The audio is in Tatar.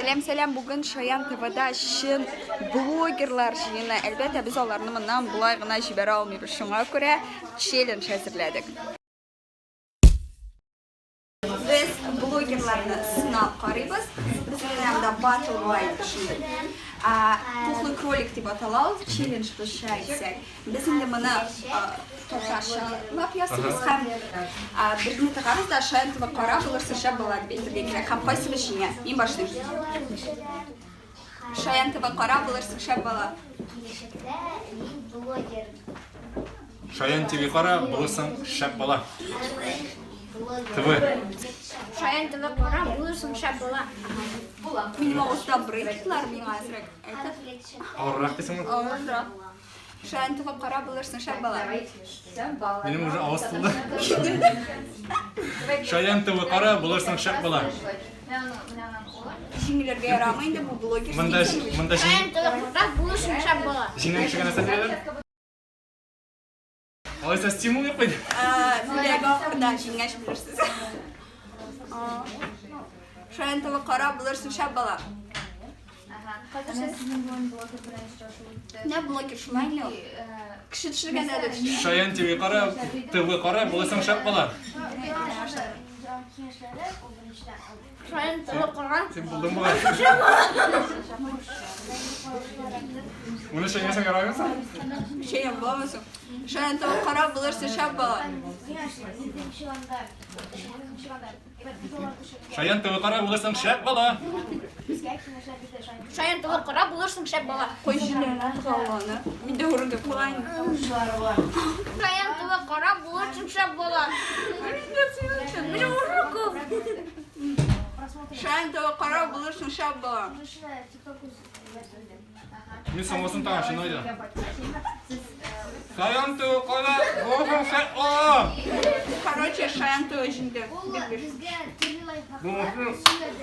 Сәлам, сәлам, бүген Шаян ТВда чын блогерлар җыены. Әлбәттә, без аларны моннан болай гына җибәрә алмыйбыз. Шуңа күрә челлендж әзерләдек. Без блогерларны сынап карыйбыз. Безнең менә монда батл була инде шундый. Пухлый кролик дип атала ул челлендж русча әйтсәк. Без инде моны татарчалап ясыйбыз һәм берне тыгабыз да Шаян ТВ кара булырсың шәп бала дип әйтергә кирәк. Һәм кайсыбыз җиңә? Мин башлыйм. Шаян ТВ кара булырсың шәп бала. Киләчәктә мин блогер. Шаян ТВ кара, булырсың шәп бала. ТВ. Шаян ТВ кара, булырсың шәп бала. Минем авызда брекетлар миңа әзрәк әйтеп. Авыррак дисеңме? Авыррак. Шаян ТВ кара, булырсың шәп бала. Минем уже авыз тулды. Шаян ТВ кара, булырсың шәп бала. Җиңелергә ярамый инде бу блогер. Монда монда Шаян ТВ кара, булырсың шәп бала. җиңгән кешегә нәрсә бирәләр? Алайса стимул юк бит. Бүләк ахырда җиңгәч белерсез. Шаян ТВ кара, булырсың шәп бала. Менә блогер шулай инде ул. Кеше төшергәндә дә төшә. Шаян ТВ кара, ТВ кара, булырсың шәп бала. Шаян ТВ кара. Син булдың бугай. Моны чәйнәсәң ярамыймы соң? Чәйнәп буламы соң? Шаян ТВ кара, булырсың шәп бала. Шаян ТВ кара, булырсың шәп бала. Шаян ТВ кара, булырсың шәп бала. Кой җирләренә тыгалганы. Мин дә урында куйган. Шаян ТВ кара, булырсың шәп бала. Минем урыны күп. Шаян ТВ кара, булырсың шәп бала. Мин соңгысын тагын шуны уйда. Шаян ТВ кара, булырсың шәп бала. Короче, Шаян ТВ җиңде. Безгә төрле лайфхаклар Бу мөмкин.